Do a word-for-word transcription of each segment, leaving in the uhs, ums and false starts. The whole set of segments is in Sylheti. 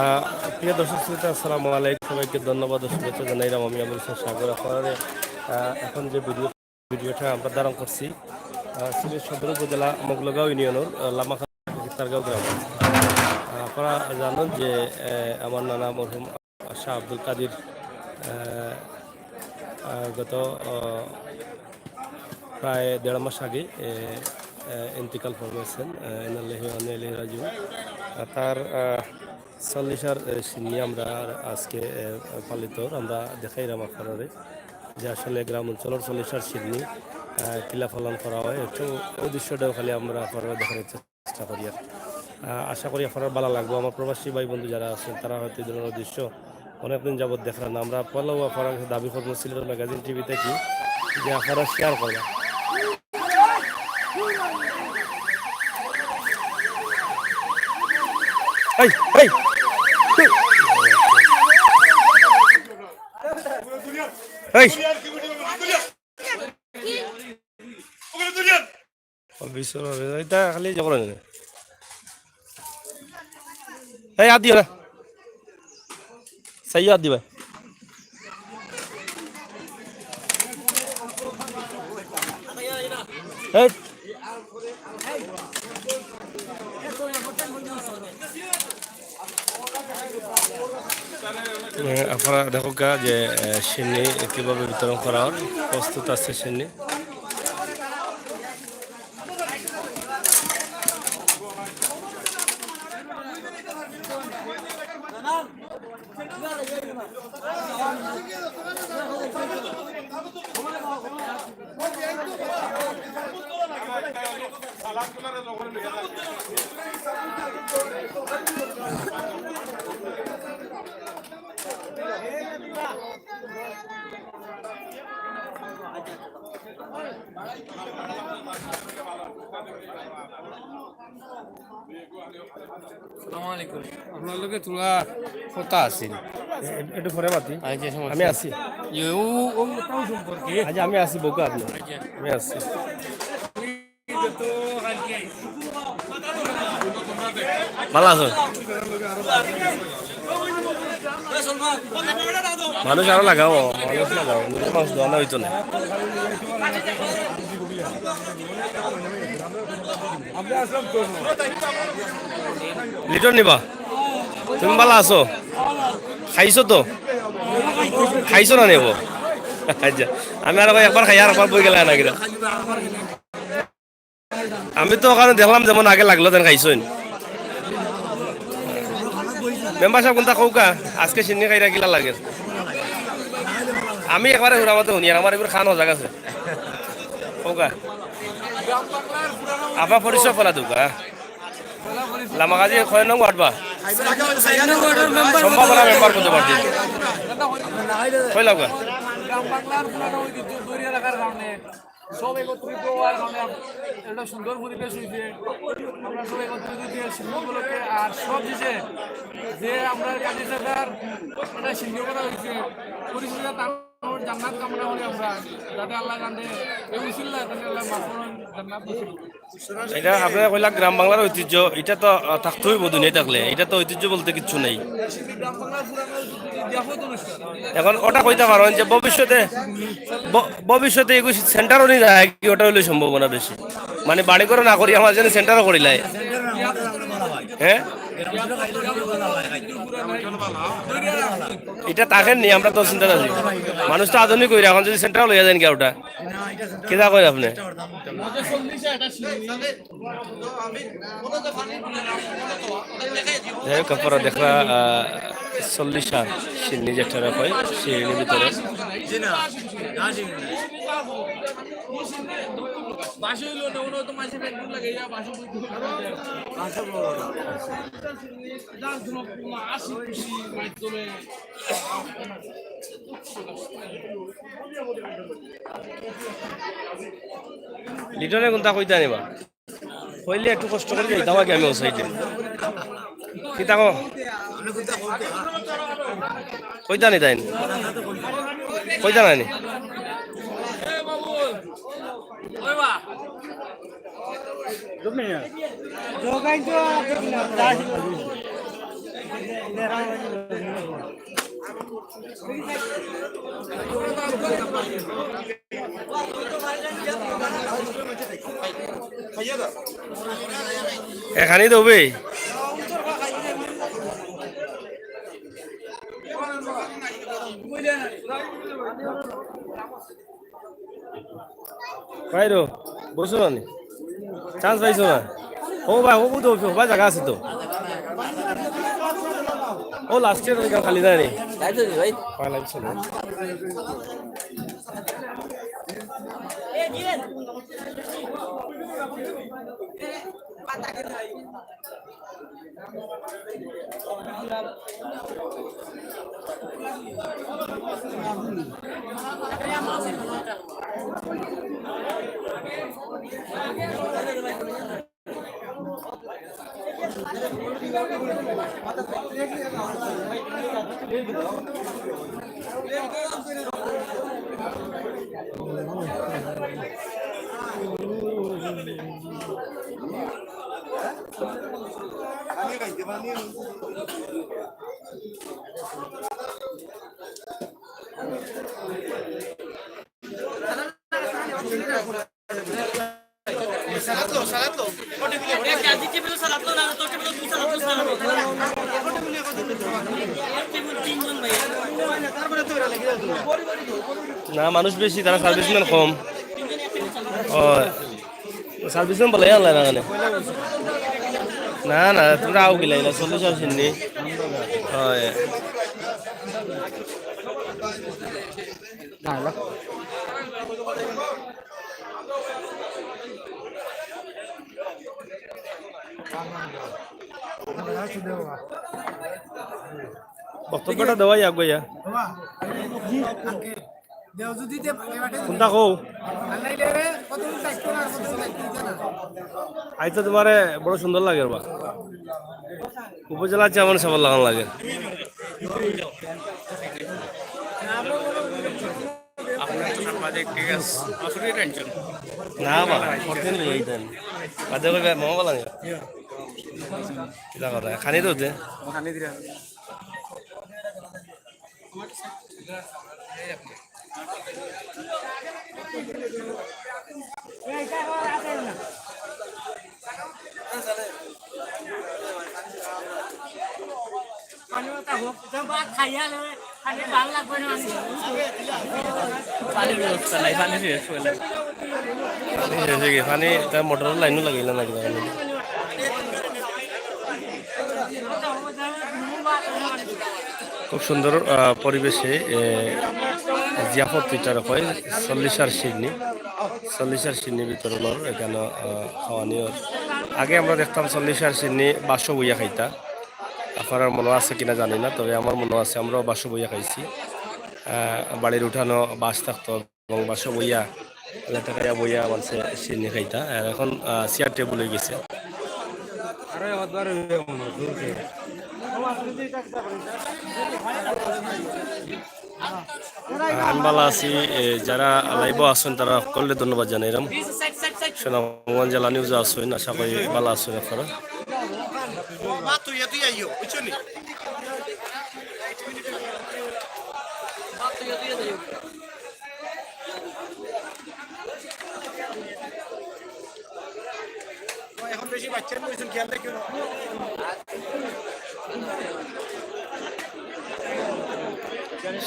আহ, প্রিয় দর্শক শ্রোতা, আসসালামু আলাইকুম। সবাইকে ধন্যবাদ ও শুভেচ্ছা জানাইলাম আমি আবুল হোসেন সাগর। আপনারা, আহ, এখন যে ভিডিও, ভিডিওটা আমরা ধারণ করছি, আহ, সিলেট সদর উপজেলা মগলগাঁও ইউনিয়নের, আহ, লামাখা গিত্তারগাঁও গ্রাম। আহ, আপনারা জানেন যে, আহ, আমার নানা মরহুম শাহ আব্দুল কাদির, আহ, আহ, গত, আহ, প্রায় দেড় মাস আগে, আহ, আহ, ইন্তিকাল ফরমাইছেন, আহ, ইন্না লিল্লাহি ওয়া ইন্না ইলাইহি রাজিউন। আহ, তার, আহ, চল্লিশার, আহ, শিন্নি আমরা আজকে, আহ, পালিত, আমরা দেখাইলাম আপনারারে যে আসলে গ্রাম অঞ্চলের চল্লিশার শিন্নি, আহ, কিলা পালন করা হয়। একটু ওই দৃশ্যটাও খালি আমরা আপনারারে দেখার ইচ্ছা চেষ্টা করি। আর, আহ, আশা করি আপনারার ভালা লাগবো। আমার প্রবাসী ভাই বন্ধু যারা আছেন, তারা হয়তো এই ধরনের দৃশ্য অনেকদিন যাবত দেখরা না। আমরা পয়লাও আপনারার কাছে দাবি করবো, সিলেট ম্যাগাজিন টিভি থেকে, যে আপনারা শেয়ার করবেন। এই, এই। এই। ও, বিশ্বনাথ, এটা খালি জবর হয়ে যায়। এই, হাত দিও না। সাইয়া হাত দিবা। এই। এ, আপনারা দেখো গা যে, এ, শিন্নি কিভাবে বিতরণ করা হয়, প্রস্তুত আছে শিন্নি। আসসালামু আলাইকুম। আপনার লগে থুড়া কথা আছিল। এ-, এ-, একটু পরে মাতি। আচ্ছা, সমস্যা আমি নাই। আছি। ইয়ে, ও, ও, তাও সম্পর্কে। আচ্ছা, আমি আছি, বউকা আপনি। আচ্ছা। আমি আছি। ভালা আছো? মানুষ আরো লাগাও, মানুষ লাগাও, মানুষ দোয়ানা হইতো না। লিটন নিবা? তুমি ভালা আছো? খাইছো তো? খাইছো না নেবো? আচ্ছা, আমি আর একবার খাই, আর একবার বই গেলে না কিনা? আমি তো ওখানে দেখলাম যেমন আগে লাগলো, যেন খাইছইন। মেম্বার সাহেব, কোনটা কউকা? আজকে শিন্নি খাইরা কিলা লাগে? আমি একবারে হুরা মাতে হুনি, আর আমার এবার খান হজাগ আছে। কউকা? আপনার পরিচয় ফেলা দুকা। লামাকাজি কয় নং ওয়ার্ড বা? সম্ভাবনা মেম্বার করতে পারছি। কই লাগা? গ্রাম বাংলার পুরানো ঐতিহ্য ধরিয়া রাখার কারণে সব একত্রিত হওয়ার কারণে একটা সুন্দর পরিবেশ হইছে। আমরা সব একত্রিত হইছি শিন্নি উপলক্ষে। আর সব শেষে যে আমরা কাজী চাচার একটা শিন্নি করা হইছে, পরিশেষে তার জান্নাত কামনা করি আমরা, যাতে আল্লাহ জানে এই উসিলা তাকে আল্লাহ মাফ করুন, জান্নাত নসিব করুন। এটা আপনারা কইলা গ্রাম বাংলার ঐতিহ্য, এটা তো, আহ, থাকতে হইব দুনিয়া থাকলে, এটা তো ঐতিহ্য বলতে কিচ্ছু নেই। এখন ওটা কইতা পারেন যে ভবিষ্যতে, ভ-, ভবিষ্যতে এগু সেন্টারও নি যায় কি, ওটা হইলে সম্ভাবনা বেশি। মানে বাড়ি ঘর না করি আমার জন্য সেন্টারও করিলাই। হ্যাঁ? এটা তাকে নি, আমরা তো চিন্তা আছি। মানুষ তো আধুনিক হইরা, এখন যদি সেন্টারও লইয়া যান কি ওটা? কিতা কইন আপনি? যাই হোক, আপনারা দেখরা, আহ, চল্লিশার শিন্নি যেটা কয়, শিন্নির ভিতরে। লিটনে কোনটা কইতা নিবা? কইলে একটু কষ্ট করি যাইতাম আগে আমি ও সাইডে। কিতা কও? কইতা নি তাইন? কইতা নানি? এখানেই দেবে। ভাই রো, বসো না নি? চান্স পাইছো না? ও ভাই, ও তো, ও ভাই, জায়গা আছে তো। ও লাস্টের ওই খালি দেয় নি। তাই তো নি ভাই। ভাই লাগছে না। না, মানুষ বেশি, তারা সার্ভিসম্যান কম। ও, সার্ভিসম্যান বলে আনলা না কেনে? না, না, তোমরা আও গিলা, ইলা চল্লিশ আর শিন্নি। হয়। বক্তব্যটা দেওয়াই আগুয়া। কোনটা কও? আইতে তোমারে বড় সুন্দর লাগে বা। উপজেলা চেয়ারম্যান সবার লাগান লাগে। আপনার তো সাংবাদিক, ঠিক আছে। আসলে টেনশন। না বা, কঠিন হয়ে যাইতেন। বাদে কইবে, "মামা বলা না।" কিতা কথা? খানি তো দে। খানি দিরা। পানির ব্যবস্থা নাই, পানি শেষ হইলে। পানি শেষ হয়ে গেছে, পানি তার মোটরের লাইনও লাগাইল না কিনা। খুব সুন্দর, আহ, পরিবেশে, এ, জিয়াফত ইটার হয়, চল্লিশ আর শিন্নি, চল্লিশ আর শিন্নি বিতরণর এখানে, আহ, খাওয়ানি অর। আগে আমরা দেখতাম চল্লিশ আর শিন্নি বাসো বইয়া খাইতা। আপনারার মনো আছে কিনা জানি না, তবে আমার মনো আছে, আমরাও বাসো বইয়া খাইছি। আহ, বাড়ির উঠানো বাস থাকতো এবং বাসো বইয়া, লেটা খাইয়া বইয়া মানষে শিন্নি খাইতা। আর এখন, আহ, চেয়ার টেবিল হয়ে গেছে। আমি ভালা আছি, এ, যারা লাইভও আছেন তারা সকলরে ধন্যবাদ জানাইলাম। সুনামগঞ্জ জেলা নিউজও আছেন, আশা করি ভালা আছেন আপনারা। এখন বেশি বাচ্চার প্রয়োজন, খেয়াল রাখিও।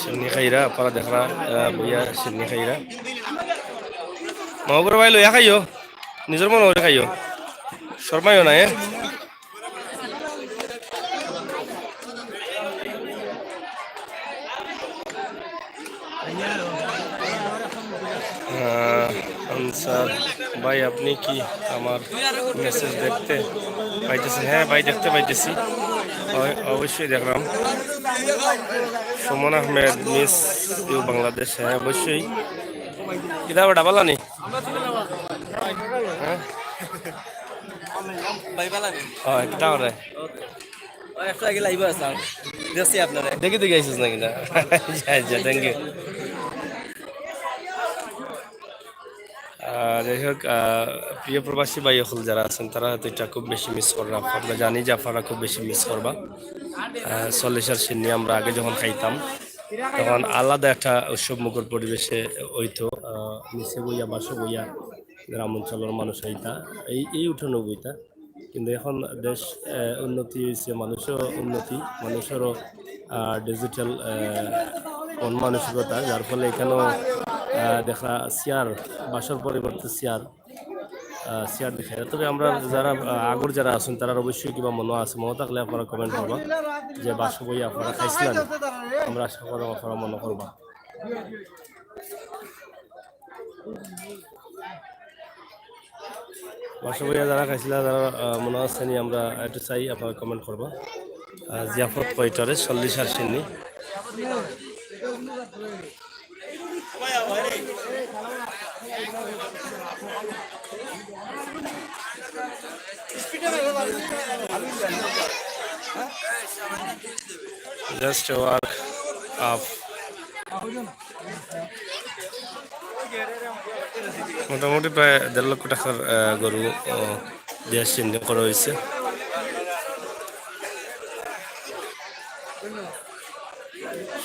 শিন্নি খাইরা, আপনারা দেখরা, আহ, বইয়া শিন্নি খাইরা। মহবুর ভাই লইয়া খাইও, নিজর মনো করি খাইও, শরমাইও না, এ। আহ, আনসার ভাই, আপনি কি আমার মেসেজ দেখতে পাইতেছেন? হ্যাঁ ভাই, দেখতে পাইতেছি, অ-, অবশ্যই দেখলাম। সুমন আহমেদ, মিস ইউ বাংলাদেশ, হ্যাঁ অবশ্যই। কিতা বেটা, ভালা নি? হ্যাঁ? ভাই, ভালা নি? হয়, কিতা করে? ওই একটু আগে লাইভে আসলাম, দেখছি আপনারে। দেখি দেখি আইসিস নাকি না? আচ্ছা, আচ্ছা, থ্যাংক ইউ। আহ, যাই হোক, আহ, প্রিয় প্রবাসী ভাই অকল যারা আছেন, তারা হয়তো এটা খুব বেশি মিস কররা। আমরা জানি যে আপনারা খুব বেশি মিস করবা। আহ, চল্লিশার শিন্নি আমরা আগে যখন খাইতাম, তখন আলাদা একটা উৎসব মুখর পরিবেশে হইতো। আহ, নিচে বইয়া, বাসো বইয়া গ্রাম অঞ্চলর মানুষ আইতা, এই, এই উঠানো বইতা। কিন্তু এখন দেশ, আহ, উন্নতি হইছে, মানুষও উন্নতি, মানুষেরও, আহ, digital, আহ, মন মানসিকতা, যার ফলে এখানেও, আহ, দেখা চেয়ার, বাসর পরিবর্তে চেয়ার, আহ, চেয়ার দেখা যায়। তবে আমরা যারা, আহ, আগর যারা আছেন, তারা অবশ্যই কিবা মনে আছে, মনে থাকলে আপনারা comment করবা যে বাসো বইয়া আপনারা খাইছিলেন। আমরা আশা করি আপনারা মনে করবা। বাসো বইয়া যারা খাইছিলা, যারা, আহ, মনে আছে নি, আমরা একটু চাই, আপনারা comment করবা। আহ, জিয়াফত কয়টারে চল্লিশার শিন্নি। Just a walk up. মোটামুটি প্রায় দেড় লক্ষ টাকার, আহ, গরু, আহ, দিয়া শিন্নি করা হইছে।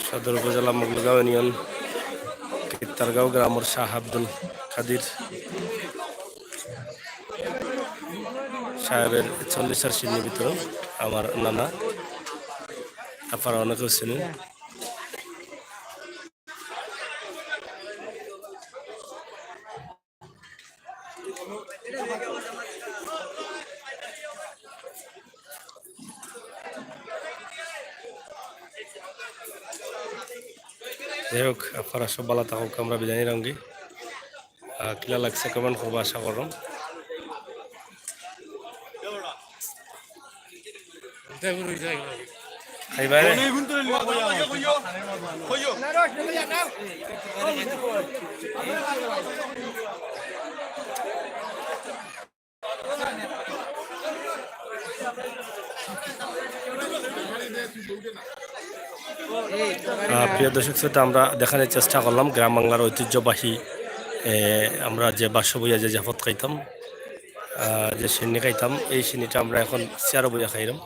সদর উপজেলা মোগলগাঁও ইউনিয়ন কিত্তারগাঁও গ্রামর শাহ আব্দুল কাদির সাহেবের চল্লিশার শিন্নি বিতরণ আমার নানা। আপনারা অনেকেও চিনেন। যাই হোক, আপনারা সব ভালা থাকুক, আমরা বিদায় নিলাম গি। আহ, কিলা লাগছে comment করবা, আশা করলাম। খাইবা রে? আহ, প্রিয় দর্শক শ্রোতা, আমরা দেখানোর চেষ্টা করলাম গ্রাম বাংলার ঐতিহ্যবাহী, এ, আমরা যে বাসো বইয়া যে জিয়াফত খাইতাম, আহ, যে শিন্নি খাইতাম, এই শিন্নিটা আমরা এখন চেয়ারো বইয়া খাইলাম।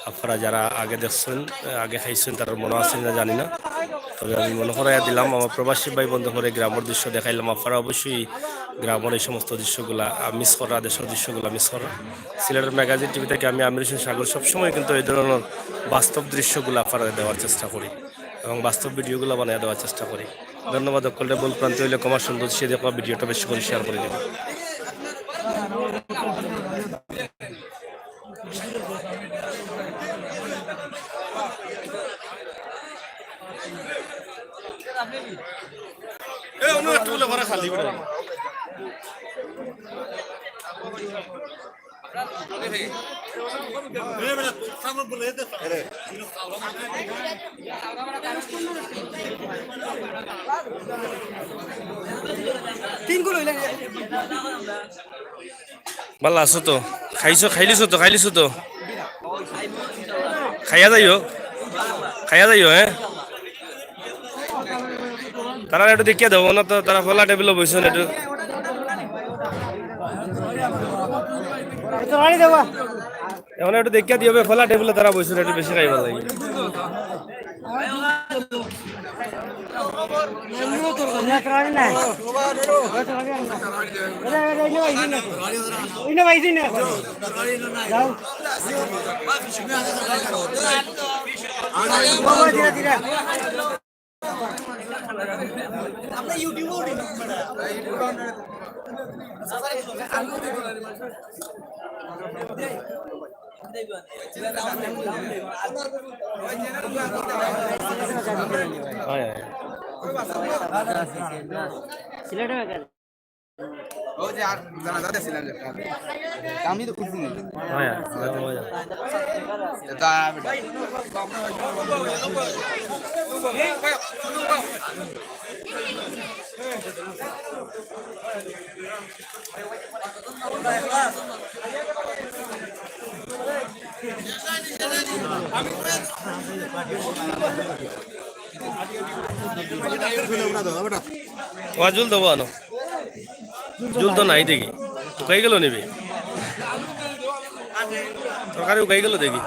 আপনারা যারা আগে দেখছেন, আগে খাইছেন, তারার মনে আছে না জানি না, তবে আমি মনে করাইয়া দিলাম, আমার প্রবাসী ভাই বন্ধু করে গ্রামর দৃশ্য দেখাইলাম। আপনারা অবশ্যই গ্রামর এই সমস্ত দৃশ্যগুলা, আহ, miss করা, দেশের দৃশ্যগুলা miss করা। সিলেটের ম্যাগাজিন টিভি থেকে আমি আমির হোসেন সাগর সবসময় কিন্তু এই ধরনের বাস্তব দৃশ্যগুলা আপনারা দেওয়ার চেষ্টা করি এবং বাস্তব ভিডিওগুলা বানিয়ে দেওয়ার চেষ্টা করি। ধন্যবাদ। সকলকে ভুল ভ্রান্তি হইলে ক্ষমা সুন্দর সে দেখবা, ভিডিওটা বেশি করে share করে দিবা। ভালা আছো তো? খাইছো, খাইলিছো তো, খাইলিছো তো? খাইয়া যাইও, খাইয়া যাইও, হ্যাঁ? তারা একটু দেখিয়া দেবো না তো, তারা ফলা টেবিলো বইছেন একটু। এখন একটু দেখিয়া দিও বে, ফলা টেবিলো তারা বইছেন, একটু বেশি খাইবার লাগে। সিলেটে হয়ে গেল। ওই যে আর জানাজা দিছিলাম যে, আমি তো খুশি। হ্যাঁ, হ্যাঁ, হ্যাঁ। এটা ওয়া জুল দেবো আনো। জুল তো নাই দেখি। শুকাই গেল নিবি। তরকারি শুকাই গেল দেখি।